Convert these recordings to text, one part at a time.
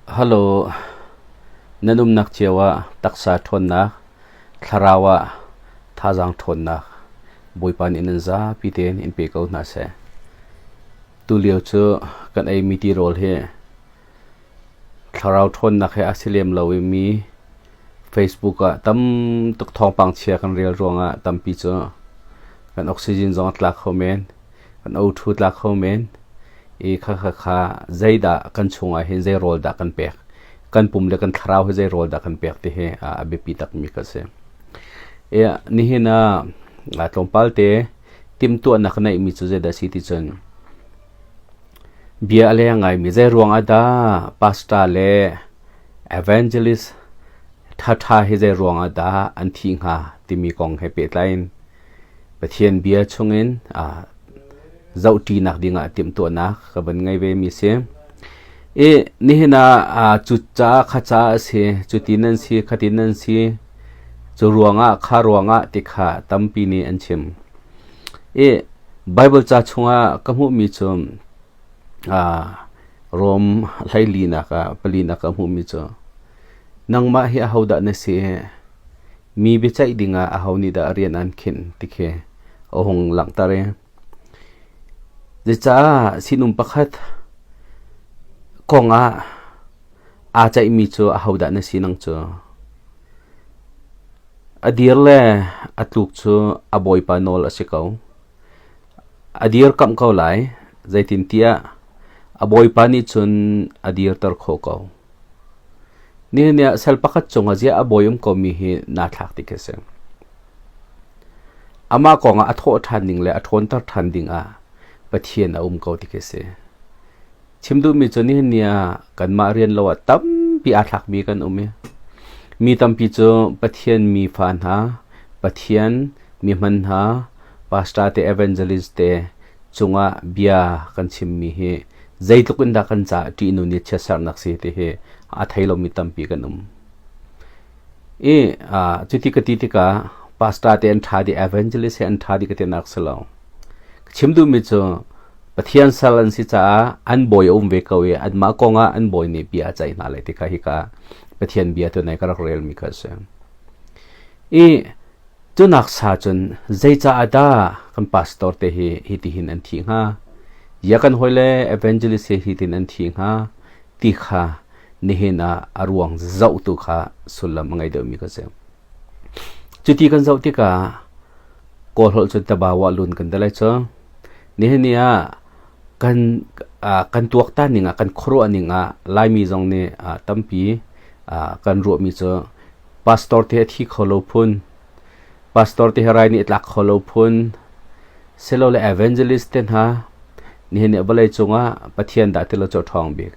Hallo, nan umnak cio ah taksa ṭhawnnak, thlarau ah thazaang ṭhawnnak Bawipa nih nan zapi tein in pe ko hna seh. Tulio cu kan eimi tirawl hi thlarau ṭhawnnak he a si lem lo i mi Facebook ah tam tuk thawngpang chia kan rel ruangah tampi cu kan oxygen zong a tlak kho men. Kan o-ṭhu tlak kho men i khakha kha zeidah kan chungah hin zei rawl dah kan pek, kan pum le kan thlarau hi zei rawl dah kan pek ti hi a biapi takmi ka si. Nihin ah tlawmpal te timhtuahnak ka neihmi cu zeidah a si ti cun bia a leng ngaimi zei ruang ah dah pastor le evangelist ṭhaṭha hi zei ruang ah dah an thih hnga timi kong he pehtlai in Pathian bia chungin zohṭinak dingah timhtuahnak ka van ngei ve mi si. I nihin ah cu ca kha ca a si, cuti nan si, khati nan si, cu ruangah kha ruangah ti kha tampi nih an chim. I Bible ca chungah ka hmuhmi cu Rom hleilinak ah palinak ka hmuhmi cu nangmah hi ahodah na si? Mi biaceih dingah aho nih dah rian an khinh ti khi a hung langhter i zeicah sinum pakhat kong ah aa ceihmi cu ahodah na si nang cu? A dir le a tluk cu a bawipa nawl a si ko. A dirkamh ko lai, zeitintiah a bawipa nih cun a dirter khawh ko. Nihin ah sal pakhat cungah ziah a bawi um komi hi naa thlak ti khi a si. Amah kongah a thawh ṭhan ding le a ṭhawnter ṭhan ding ah Pathian a um ko ti khi a si. Chim duhmi cu nihin ni ah kanmah rian lo ah tampi aa thlakmi kan um i mi tampi cu Pathian mi fa hna, Pathian mi hman hna, pastor te evangelist te cungah bia kan chimmi hi zeitluk in dah kan caah ṭihnun i chiatsernak si ti hi a thei lomi tampi kan um. I cuti ka ti tikah pastor te an ṭha dih, evangelist he an ṭha dih ka tinak si lo. Ka chim duhmi cu Pathian sal an si caah an bawi a um ve ko i anmah kong ah an bawi nih bia a ceih hna lai ti kha hika Pathian bia tu nai ka rak relmi kha a si. I Cunak sa cun zeicaah dah kan pastor te hi hitihin an thih hnga? Ya kan hawile evangelist hi hitin an thih hnga? Ti kha nihin ah a ruang zohtu kha sullam a ngei deuhmi ka si. Cuti kan zoh tikah Kawl holh cun tabawa lun kan ti lai cu. Nihin ni ah kan kan tuaktan ning ah kan khuaruah ning ah Laimi zong nih tampi kan ruahmi cu Pastor te a thi kho lo phun, pastor te hi rai nih a tlak kho lo phun, silole evangelist te hna nihin ni vawlei cungah Pathian dah ti lo cu a ṭhawng bik.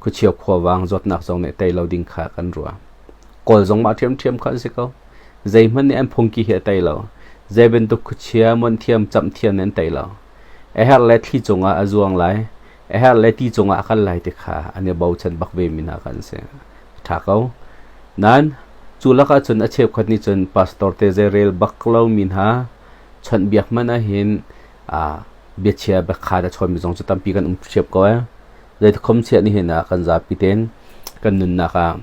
Khuachia khuavang zawtnak zong nih tei lo ding kha kan ruah. Kawl zong mah ṭhiamṭhiam kha an si ko. Zeihmanh nih an phungki hi a tei lo. Zei bantuk khuachia, monhthiam, camhthiam nih an tei lo. A herh le thli cungah a zuang lai, a herh le ti cungah a kal lai ti kha an i bochan bak ve mi hna kha an si. ṭha ko. Nain cu lakah cun a cheukhat nih cun pastor te zeirel bak lomi hna chawnhbiak hmanh ahhin biachia biakha a chawnmi zong cu tampi kan um ṭhiap ko ee. Zeitikhom chiah nihin ah kan zapi tein kan nunnak ah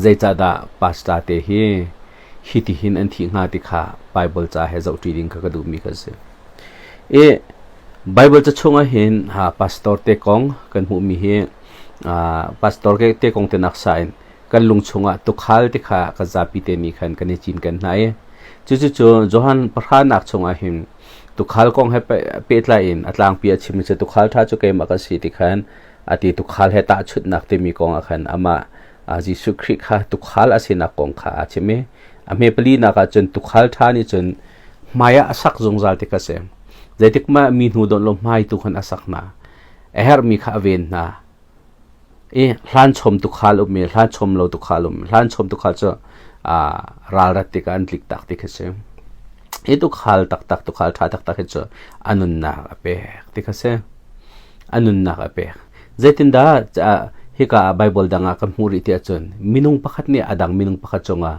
zeicahdah pastor te hi hitihin an thih hnga ti kha Bible ca he zohṭi ding kha ka duhmi kha a si. I Bible ca chungah hin pastor te kong kan hmuhmi hi pastor te kong te nak sa in kan lung chungah tukhal ti kha kan zapi te nih khan kan i cinken hna i cucu Johan pahranak chungah hin tukhal kong he pehtlai in a tlangpi a chimmi cu tukhal ṭha cu keimah ka si ti khan a ti tukhal he tahchunhnak timi kong ah khan amah Jesuh Khrih kha tukhal a sinak kong kha a chim i a hme palinak ah cun tukhal ṭha nih cun hmai ah a sak zungzal ti kha si zeitik mah mi hnu dawnh lo hmai tu khan a sak hna a herhmi kha a ven hna i hlanchom tukhal um i hlanchom lo tukhal um hlanchom tukhal cu ral rat tikah an tlik tak ti khi si hi tukhal taktak tukhal ṭha taktak hi cu a nunnak a pek ti kha si a nunnak a pek zeitindah hika ah Bible dang ah kan hmuh rih ti ahcun minung pakhat nih a dang minung pakhat cungah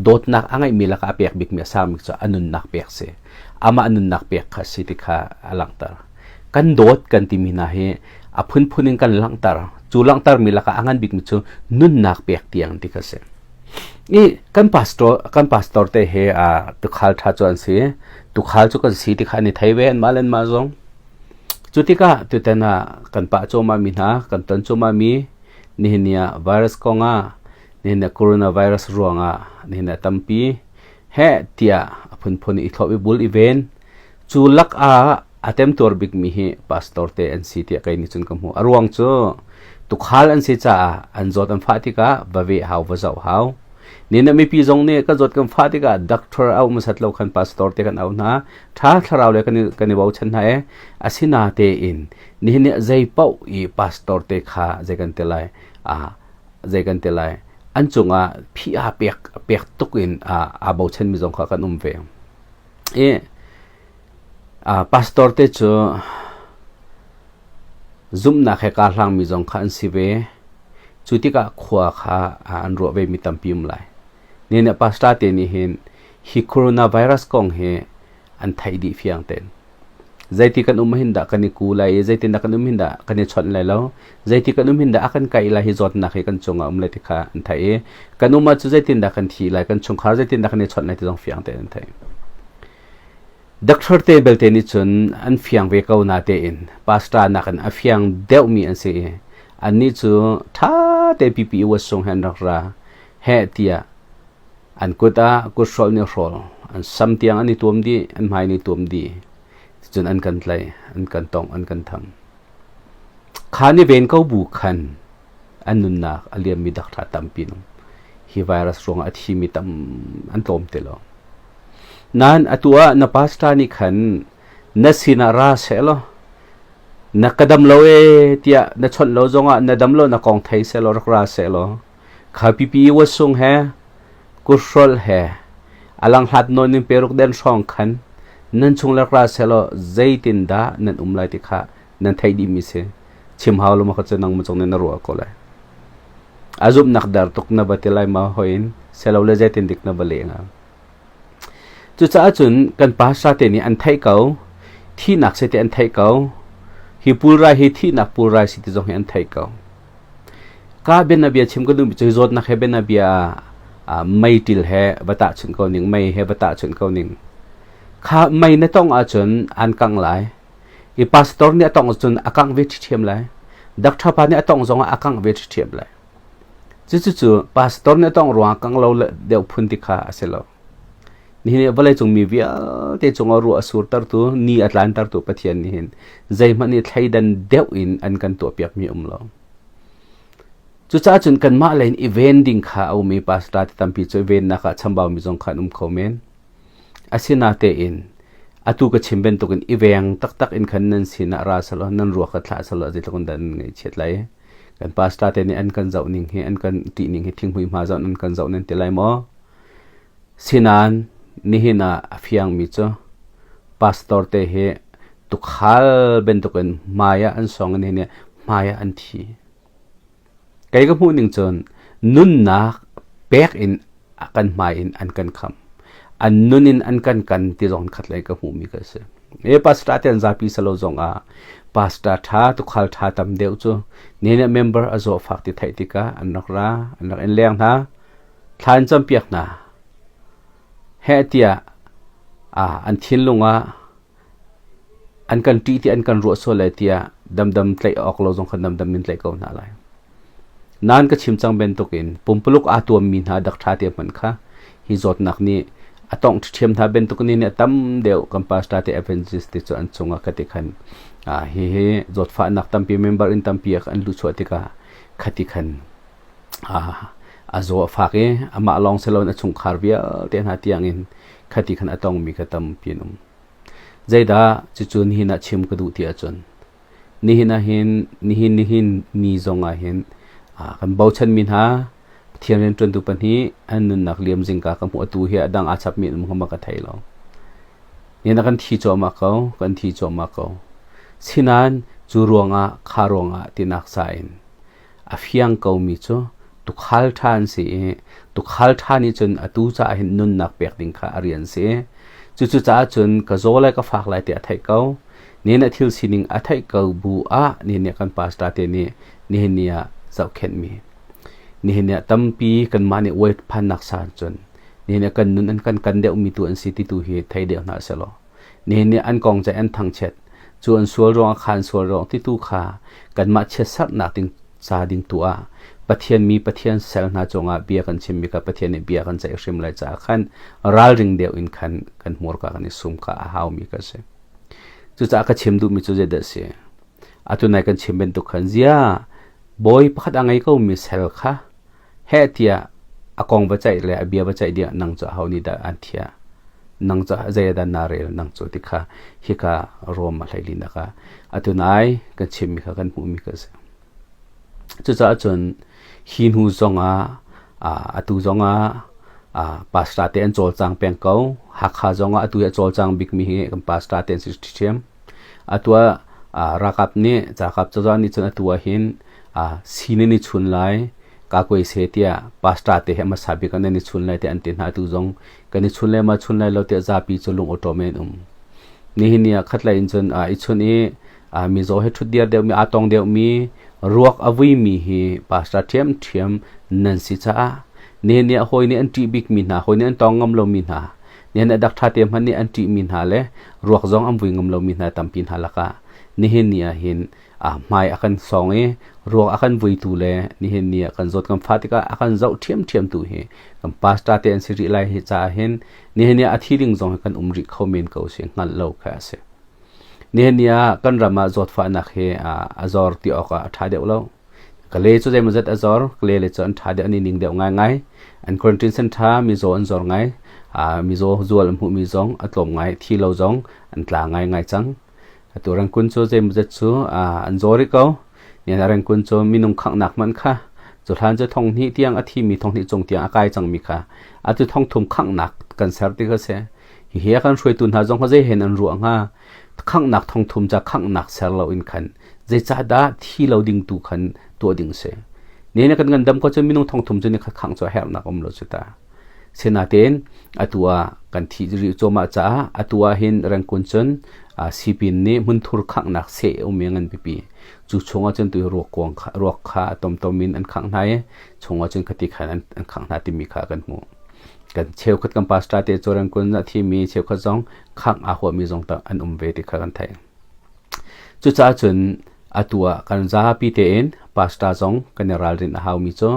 dawtnak a ngeihmi lakah a pek bikmi a sang bik cu a nunnak pek si amah nunnak pek kha si ti kha a langhter kan dawt kan timi hna hi A phunphun in kan langhter. Cu langhtermi lakah a ngan bikmi cu nunnak pek tiang ti kha si. I kan pastor te he a tukhal ṭha cu an si. Tukhal cu kan si ti kha an i thei ve anmah le anmah zong. Cu tikah tutan ah kan pah cuahmah mi hna, kan ton cuahmah mi nihin ni ah virus kong ah, nihin ah coronavirus ruangah nihin ah tampi heh tiah a phunphun i thlop i bul i ven. Cu lak ah a temtuar bikmi hi pastor te an si tiah kei nih cun ka hmuh. A ruang cu tukhal an si caah an zawt an fah tikah va veh hau, va zoh hau. Nihin ah mipi zong nih kan zawt kan fah tikah doctor a um sat lo khan pastor te kan auh hna. Ṭha thlarau le kan i bochan hna i asinatein nihin ni zei paoh i pastor te kha zei kan ti lai, zei kan ti lai, an cungah phih aa pek pek tuk in aa bochanmi zong kha kan um ve. I pastor te cu zumhnak he kaa hlangmi zong kha an si ve. Cu tikah khua kha an ruah ve mi tampi um lai. Nihin ah pastor te nih hin hi coronavirus kong hi an theih dih fiang tein. Zeiti kan um hin dah kan i ku lai i zeitin dah kan um hin dah kan i chawnh lai lo. Zeiti kan um hin dah a kan kaih lai hi zawtnak hi kan cungah um lai ti kha an theih i kan um ahcun zeitin dah kan thi lai, kan chungkhar zeitin dah kan i chawnh lai ti zong fiang tein an theih. Doctor te belte nih cun an fiang ve ko na tein pastor nakin a fiang deuhmi an si i annih cu ṭha te pipi i sung he an rak ra heh tiah an kut ah kut hrawl nih hrawl an sam tiang an i tuam dih, an hmai nih tuam dih, cun an kan tlaih, an kan tongh, an kan tham. Kha ni ven ko bu khan an nunnak a liammi dakṭha tampi nung hi virus ruangah a thimi tam an tlawm ti lo. Nain atu ah na pastor nih khan na sinah ra seh law na ka dam lo ee tiah na chawnh lo zongah na dam lo na kong thei seh law rak ra seh law kha pipi wasung he kuthrolh he a langhlat nawn in peruk den hrawng khan nan chung le ra seh law zeitindah nan um lai ti kha nan theih dihmi si. Chim hau lo ma kha cu nang cung nih na ruah ko lai. A zumhnak dar tuk na va ti lai ma hoin selo le zeitin dik na va leh nga. Cucaah cun kan pastor te nih an theih ko, thihnak si ti an theih ko. Hi pulrai hi thihnak pulrai si ti zong hi an theih ko. Ka bianabia chim ka duhmi cu hi zawtnak he bianabia ah meiṭil he va tahchunh ko ning, mei he va tahchunh ko ning. Kha mei na tongh ahcun an kangh lai. I pastor nih a tongh ahcun a kangh ve ṭhiṭhiam lai. Doctor pa nih a tongh zongah a kangh ve ṭhiṭhiam lai. Cucu pastor nih a tongh ruangah kangh lo deuh phun ti kha a si lo. Nihin i vawleicung mi vialte cungah ruah a surtertu, ni a tlantertu Pathian nih hin zeihmanh i thleidan deuh in an kan tuahpiakmi um lo. Cucaah cun kanmah lei in i ven ding kha a um i pastor ti tampi cu i vennak ah chambaumi zong kha an um kho men. Asinatein atu ka chim bantukin i veng taktak in khan nan sinah ra selaw nan ruak ka thlah selaw zeitluk in dah nan ngaihchiat lai. Kan pastor te nih an kan zoh ning hi an kan ṭih ning hi thinghmui hma zoh nan kan zoh nan ti lai maw? Sinain nihin ah a fiangmi cu pastor te hi tukhal bantukin hmai ah an song i nihin ah hmai ah an thi. Kei ka hmuh ning cun nunnak pek in kan hmai in an kan kham. An nun in an kan kan ti zong khat lei ka hmuhmi ka si. E pastor te an zapi salo zong ah pastor tha tukhal tha tam deuh cu nihin ah member a zaw fak ti theih tikah an rak ra an rak in leng hna. Thla an campiak hna. Heh tiah an thinlung ah an kan ṭih ti an kan ruah sual lai tiah damdam tlaih awk lo zong kha damdam in tlaih ko hna lai. Nain ka chim cang bantukin pumpuluk aa tuammi hna dak ṭha te hmanh kha hi zawtnak nih a tongh ṭhiam hna bantuk nih a tam deuh kan pastor te Adventist te cu an cungah ka ti khan hihi zawtfahnak tampi member in tampi an luhchuah tikah khati khan a zaw a fak i amah lawng si loin a chungkhar vialte hna tiangin khati khan a tongmi kha tampi an um. Zeidah cucu nihin ah chim ka duh ti ahcun nihin ah hin nihin nihin ni zong ah hin kan bochanmi hna Pathian rianṭuantu pahnih an nunnak liam zingka ka hmuh atu hi a dang aa chapmi an um kha ka thei lo. Nihin ah kan thi cuahmah ko, kan thi cuahmah ko. Sinain cu ruangah kha ruangah tinak sa in A fiang komi cu tuukhal ṭha an si i tuukhal ṭha nih cun atu caah hin nunnak pek ding kha a rian si. Cucu caah cun ka zaw lai ka fak lai tiah a theih ko. Nihin ah thil sining a theih ko bu ah nihin ah kan pastor te nih nihin ni ah zohkhenhmi nihin ah tampi kanmah nih uai phannak sa cun nihin ah kan nun an kan kan deuhmi tu an si ti tu hi thei deuh hna selaw nihin ni an kong ceih an thangchiat cu an sual ruang ah khan sual ruang ti tu kha kanmah chiatsarhnak ding ca ding tu ah Pathian mi Pathian sel hna cungah bia kan chimmi kha Pathian nih bia kan ceih hrim lai caah khan ralring deuh in khan kan hmurka kan i sum kha a haumi ka si. Cucaah ka chim duhmi cu zeidah a si? Atu nai kan chim bantuk khan zia bawi pakhat a ngei komi sel kha heh tiah a kong va ceih le a bia va ceih dingah nang cu aho nih dah an thiah? Nang cu zei ah dah naa rel nang cu ti kha hika Rom a hleilinak ah atu nai kan chimmi kha kan hmuhmi kha a si. Cucaah cun hi hnu zongah atu zongah pastor te an cawlcang peng ko. Hakha zongah atu hi a cawlcang bikmi hi kan pastor te an si ṭhiam. Atu ah ralkap nih ralkap cozah nih cun atu ah hin si nan i chun lai kakuai se tiah pastor te he hmasa bik ah nan i chun lai tiah an ti hna. Atu zong kan i chun lai ma chun lai lo tiah zapi cu lung awṭawm in an um. Nihin ni ah khatlei in cun i chun i mizaw he ṭhutdir deuhmi aa tong deuhmi ruak a vuimi hi pastor ṭhiamṭhiam nan si caah nihin ni ah hawi nih an ṭih bikmi hna hawi nih an tong ngam lomi hna nihin ah dak ṭha te hmanh nih an ṭihmi hna le ruak zong an vui ngam lomi hna tampi hna lakah nihin ni ah hin hmai a kan sawng i ruak a kan vuitu le nihin ni ah kan zawt kan fah tikah a kan zoh ṭhiamṭhiam tu hi kan pastor te an si rih lai hi caah hin nihin ni ah a thi ding zong hi kan um rih kho men ko si hngalh lo kha a si. Nihin ni ah kan ram ah zawtfahnak hi a zor ti awk ah a ṭha deuh lo. Kale cu zeimawzat a zor, kale le cu an ṭha deuh, an i ning deuh ngaingai. An quarantine center mizaw an zor ngai. Mizaw zual an hmuhmi zong a tlawm ngai, thi lo zong an tla ngaingai cang. Atu Rangkun cu zeimawzat cu an zaw rih ko. Nihin ah Rangkun cu minung khanghnak hmanh kha cu hlan cu thong hnih tiang a thimi thong hnih cung tiang a kai cangmi kha atu thong thum khanghnak kan ser ti kha si. Hihi a kan hruaitu hna zong kha zei hen an ruah hnga? Khanghnak thongthum ca khanghnak ser loin khan zeicahdah thi lo ding tu khan tuah ding si? Ne na kan ngandam ko cun minung thongthum cu ni khat khangh cu a herhnak um lo cu ta. Sinain atu ah kan thi rih cuahmah caah atu ah hin Rangkun cun sipin nih hmunthur khanghnak seh um i ngan pipi. Cu chungah cun tu ruak kuang kha ruak kha tomtom in an khangh hna i chungah cun khati khan an khangh hna timi kha kan hmuh. Kan cheukhat kan pastor te cu Rangkun a thimi cheukhat zong khangh aa huahmi zong tak an um ve ti kha kan theih. Cucaah cun atu ah kan zapi tein pastor zong kan i ralrin a haumi cu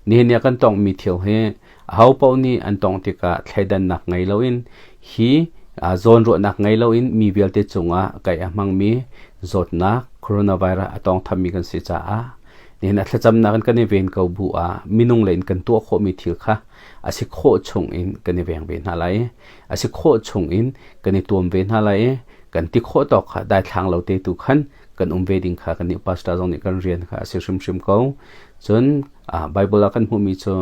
nihin ni ah kan tonghmi thil hi aho paoh nih an tongh tikah thleidannak ngei loin hi zawnruahnak ngei loin mi vialte cungah kai a hmangmi zawtnak coronavirus a tawngthammi kan si caah nihin ah thlacamnak in kan i ven ko bu ah minung lei in kan tuah khawhmi thil kha a si khawh chung in kan i veng ve hna lai i a si khawh chung in kan i tuam ve hna lai i kan ti khawh tawk kha daithlang lo te tu khan kan um ve ding kha kan nih pastor zong nih kan rian kha a si hrimhrim ko. Cun Bible ah kan hmuhmi cu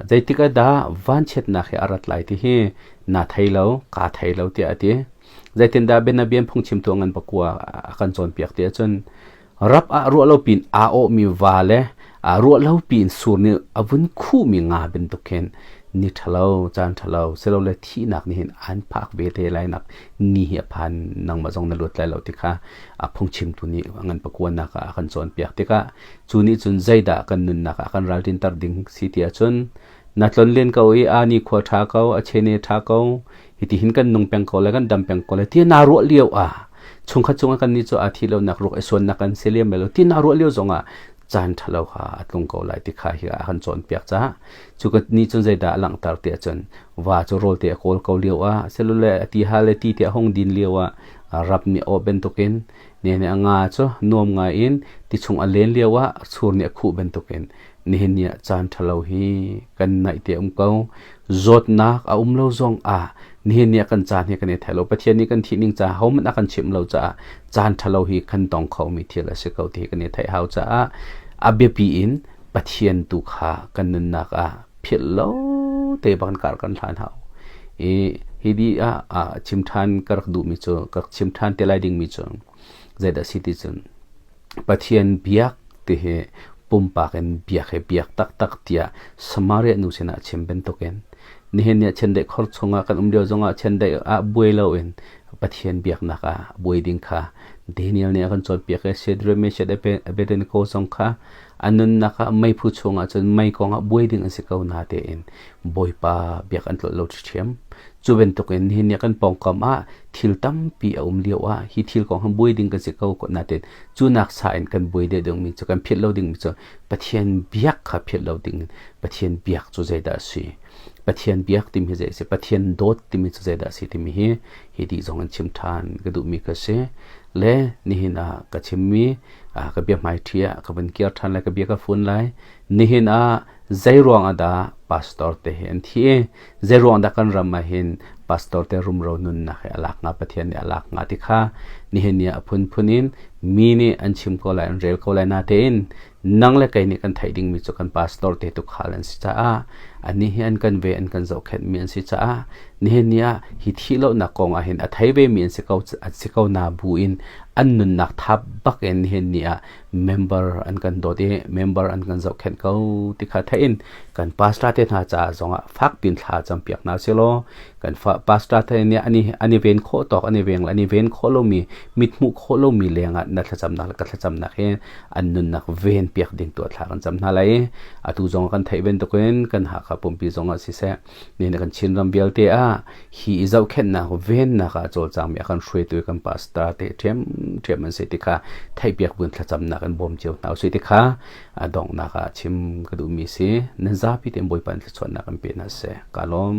zeitik ah dah vanchiatnak hi a rat lai ti hi na thei lo, kaa thei lo tiah a ti. Zeitindah bianabian phungchimtu ngan pakua a kan cawnpiak ti ahcun Rap ah ruah lo piin aa awhmi va le ruah lo piin sur nih a vun khuhmi nga bantuk khin ni ṭhalo, caan ṭhalo, silole thihnak nih hin an phak ve te lai nak ni hi a phan nangmah zong na luat lai lo ti kha a phungchimtu nih ngan pakuanak ah a kan cawnpiak tikah cu nih cun zeidah kan nunnak ah kan ralrinter ding si ti ahcun na tlonlen ko i a ni khua ṭha ko, a chene ṭha ko, hitihin kan nung peng ko le kan dam peng ko le ti naa ruah lio ah chungkhat cungah kan nih cu aa thi lonak ruak i suannak kan si liam lo ti naa ruah lio zongah caan ṭhalo kha a tlung ko lai ti kha hi a kan cawnpiak caah cu ka nih cun zeidah a langhter ti ahcun va cu rawl te a kawl ko lio ah silole a ti hal le ti te a hung din lio ah rap nih aw bantukin ne nih a nga cu nuam ngai in ti chung a len lio ah sur nih a khuh bantukin nihin ni ah caan ṭhalo hi kan naih te um ko. Zawtnak a um lo zong ah nihin ni ah kan caan hi kan i thei lo. Pathian nih kan thih ning caah hohmanh a kan chimh lo caah caan ṭhalo hi kan tong khomi thil a si ko ti hi kan i theih hau caah a biapi in Pathian tu kha kan nunnak ah philh lo te bak in kar kan hlan hau. I hi di ah chim ṭhan ka rak duhmi cu ka rak chim ṭhan te lai dingmi cu zeidah si ti cun Pathian biak ti hi pumpak in biak hi biak taktak tiah Samaria nu sinah a chim bantukin nihin ni ah chiandeih khor chungah kan um lio zongah chiandeih ah buai loin Pathian biaknak ah buai ding kha Daniel nih a kan cawnpiak i Shadrach, Meshach, Abednego zong kha a nunnak ah meiphu chungah cun mei kongah buai ding an si ko na tein Bawipa biak an tlolh lo ṭhiam. Cu bantukin nihin ni kan pawngkam ah thil tampi a um lio ah hi thil kong han buai ding kan si ko natein cu nak sa in kan buai deuh dingmi cu kan philh lo dingmi cu Pathian biak kha philh lo ding Pathian biak cu zeidah a si? Pathian biak timi hi zei a si? Pathian dawt timi cu zeidah a si timi hi hi dih zong in chim ṭhan ka duhmi ka si. Le nihin ah ka chimmi ka bia hmaiṭhi ah ka vun kir ṭhan lai, ka bia ka fun lai. Nihin ah zei ruang ah dah pastor te hi an thi? Zei ruang dah kan ram ah hin pastor te rumro nunnak hi a lak hnga, Pathian nih a lak hnga ti kha nihin ni ah a phunphun in mi nih an chim ko lai, an rel ko lai natein nang le kei nih kan theih dingmi cu kan pastor te tukhal an si caah annih hi an kan ve an kan zohkhenhmi an si caah nihin ni ah hi thih lonak kong ah hin a thei ve mi an si ko an si ko na bu in an nunnak thap bak in nihin ni ah member an kan dawt i member an kan zohkhenh ko ti kha thein kan pastor te hna caah zongah fak pin thla campiak hna silaw kan pastor te nih ani ani ven khawh tawk ani veng ani ven khawh lomi mithmuh khawh lomi lengah na thlacamnak le ka thlacamnak hi an nunnak ven piak ding tu thla kan cam hna lai atu zong kan theih bantukin kan Hakha pumpi zong ah siseh ni kan Chinram vialte ah hi i zohkhenhnak vennak ah cawlcangmi a kan hruaitu kan pastor te ṭhiam ṭhiam an si ti kha theihpiak buin thlacamnak in bawm cio hna usih ti kha a donghnak ah chim ka duhmi si nan zapi tein Bawipa in thluachuahnak an pe hna seh ka lawm.